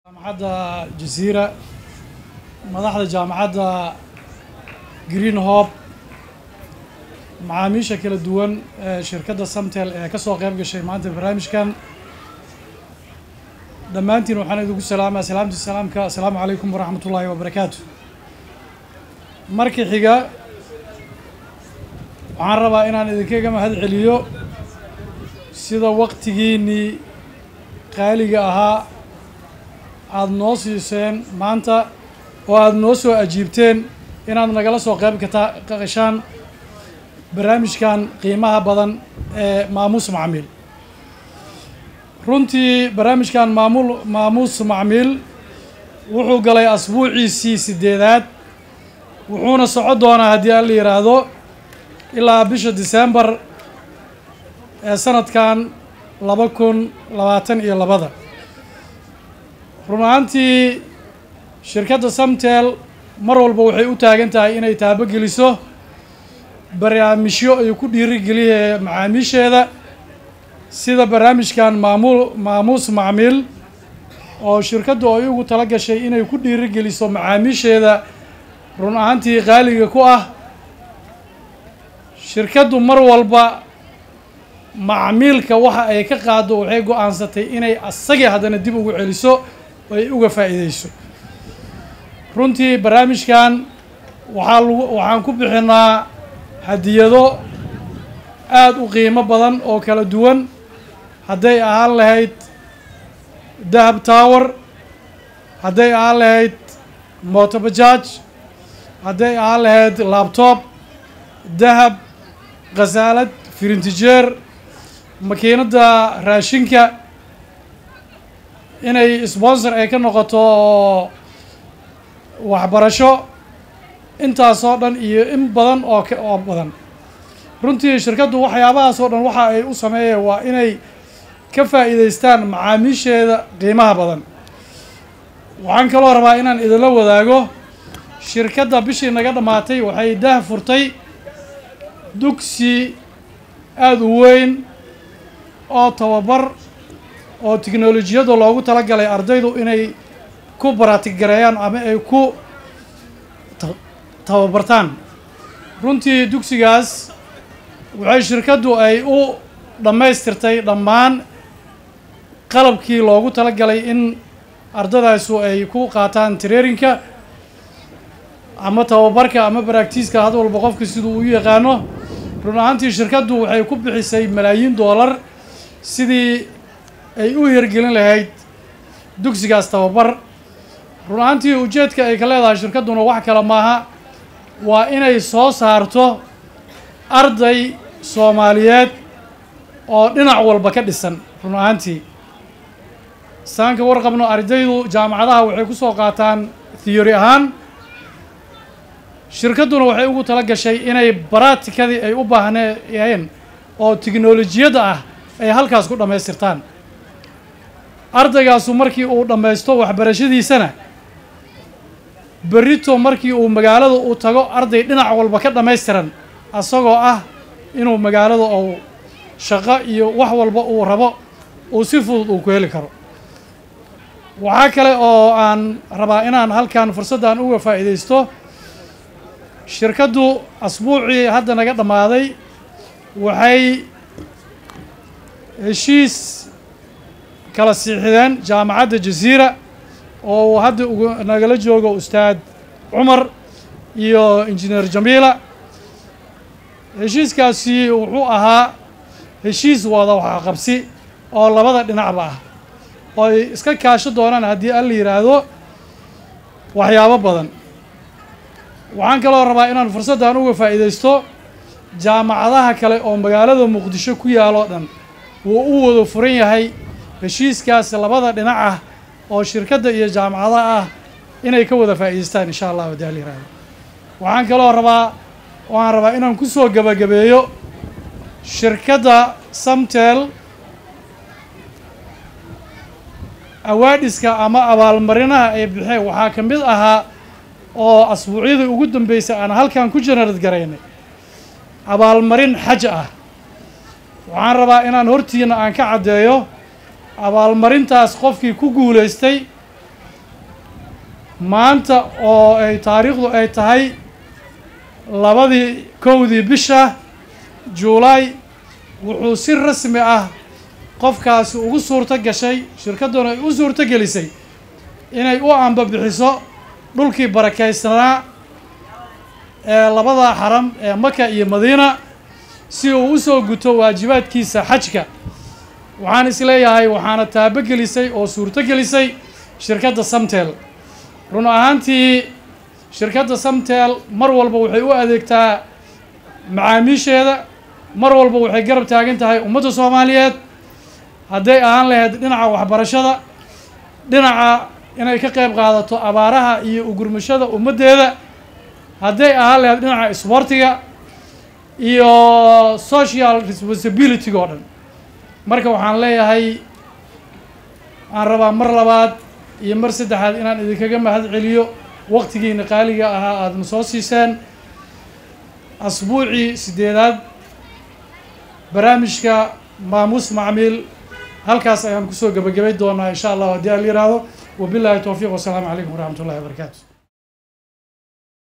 Jaamacadda Jaziira, madaxda jaamacadda Green Hope, macaamiisha kala duwan ee shirkadda Samtel ee ka soo qayb gashay maanta barnaamijkan, dhammaantiin waxaan idinku salaamaa salaamti salaamka: assalaamu calaykum waraxmat ullaahi wabarakaatu. Marka xiga, waxaan rabaa inaan idinkaga mahad celiyo sida waqtigiinnii qaaliga ahaa aada noo siiseen maanta oo aada noo soo ajiibteen inaad nagala soo qayb kata gashaan barnaamijkan qiimaha badan ee Maamuus Macmiil. Runtii barnaamijkan Maamuus Macmiil wuxuu galay asbuuciisii 8aad, wuxuuna soco doonaa, haddii aan la yidhaahdo, ilaa bisha Disembar ee sanadkan 2022. Run ahaantii, shirkadda Samtel mar walba waxay u taagan tahay inay taabogeliso barnaamijyo ay ku dhiirigeliye macaamiisheeda, sida barnaamijkan Maamuus Macmiil oo shirkaddu ay ugu tala gashay inay ku dhiirigeliso macaamiisheeda run ahaantii qaaliga ku ah. Shirkaddu mar walba macmiilka waxa ay ka qaaddo waxay go-aansatay inay asagii haddana dib ugu celiso oo ay uga faa'iideyso. Runtii barnaamijkan waxaan ku bixinaa hadiyado aada u qiimo badan oo kala duwan, hadday ahaan lahayd Dahab Tower, hadday ahaan lahayd motobajaaj, hadday ahaan lahayd laptop, dahab, khasaalad, firintijeer, makiinadda raashinka, inay sponsor ay ka noqoto waxbarasho, intaasoo dhan iyo in badan oo badan. Runtii shirkaddu waxyaabahaas oo dhan waxa ay u sameeyeen waa inay ka faa'iidaystaan macaamiisheeda qiimaha badan. Waxaan kaloo rabaa inaan idinla wadaago, shirkadda bishii naga dhammaatay waxay dah furtay dugsi aada u weyn oo tababar oo tiknolojiyadda loogu talagalay ardaydu inay ku baraatigareeyaan ama ay ku tababartaan. Runtii dugsigaas waxay shirkaddu ay u dhammaystirtay dhammaan qalabkii loogu talagalay in ardadaasu ay ku qaataan training-ka ama tababarka ama practice-ka, had walba qofka siduu u yaqaano. Run ahaantii, shirkaddu waxay ku bixisay malaayiin dollar sidii ay u hirgelin lahayd dugsigaas tababar. Run ahaantii, ujeedka ay ka leedahay shirkadduna wax kale maaha, waa inay soo saarto arday Soomaaliyeed oo dhinac walba ka dhisan. Run ahaantii, saan ka warqabno, ardaydu jaamacadaha waxay ku soo qaataan theory ahaan. Shirkadduna waxay ugu tala gashay inay practical-kii ay u baahnayeen oo tiknolojiyadda ah ay halkaas ku dhammaystirtaan. Ardaygaasu markii uu dhammaysto waxbarashadiisana, berrito markii uu magaalada uu tago, arday dhinac walba ka dhammaystiran asagoo ah inuu magaalada uu shaqo iyo wax walba uu rabo uu si fudud uu ku heli karo. Waxaa kale oo aan rabaa inaan halkan fursaddan uga faa'iidaysto, shirkaddu asbuucii hadda naga dhammaaday waxay heshiis kala siixdeen Jaamacadda Jaziira oo uu hadda ugu nagala joogo Ustaad Cumar iyo Injineer Jamiila. Heshiiskaasi wuxuu ahaa heshiis wada waxqabsi oo labada dhinacba ah, oo ay iska kaasho doonaan, haddii alla yidhaahdo, waxyaabo badan. Waxaan kaloo rabaa inaan fursaddan uga faa'iidaysto, jaamacadaha kale oo magaalada Muqdisho ku yaaloo dhan wuu u wada furan yahay heshiiskaas labada dhinac ah oo shirkadda iyo jaamacadaha ah inay ka wada faa'iidaystaan, insha Allah, haddii alla yidhaahdo. Waxaan kaloo rabaa oo aan rabaa inaan ku soo gabagabeeyo, shirkadda Samtel awards-ka ama abaalmarinaha ay bixeen waxaa ka mid ahaa, oo asbuucyadii ugu dambeysay aan halkan ku generate garaynay, abaalmarin xaj ah. Waxaan rabaa inaan hortiina aan ka caddeeyo, abaalmarintaas qofkii ku guulaystay Maanta oo ay taariikhdu ay tahay 1dii bisha Juulaay, wuxuu si rasmi ah qofkaasi ugu suurto gashay, shirkadduna ay u suurto gelisay inay u ambabixiso dhulkii barakaysnaa ee labada xaram ee Maka iyo Madiina si uu u soo guto waajibaadkiisa xajka. Waxaan isleeyahay waxaana taabogelisay oo suurto gelisay shirkadda Samtel. Run ahaantii shirkadda Samtel mar walba waxay u adeegtaa macaamiisheeda, mar walba waxay garab taagan tahay ummadda Soomaaliyeed, hadday ahaan lahayd dhinaca waxbarashada, dhinaca inay ka qayb qaadato abaaraha iyo ugurmashada ummaddeeda, hadday ahaan lahayd dhinaca isboortiga iyo social responsibility-ga oo dhan. Marka waxaan leeyahay, aan rabaa mar labaad iyo mar saddexaad inaan idinkaga mahad celiyo waqtigiina qaaliga ahaa aadna soo siiseen. Asbuucii 8aad barnaamijka maamuus macmiil halkaas ayaan kusoo gebagabay doonaa insha Allah haddii aan la yidhaahdo. Wabillahi towfiiq, wasalaamu calaykum waraxmat ullahi wabarakaatu.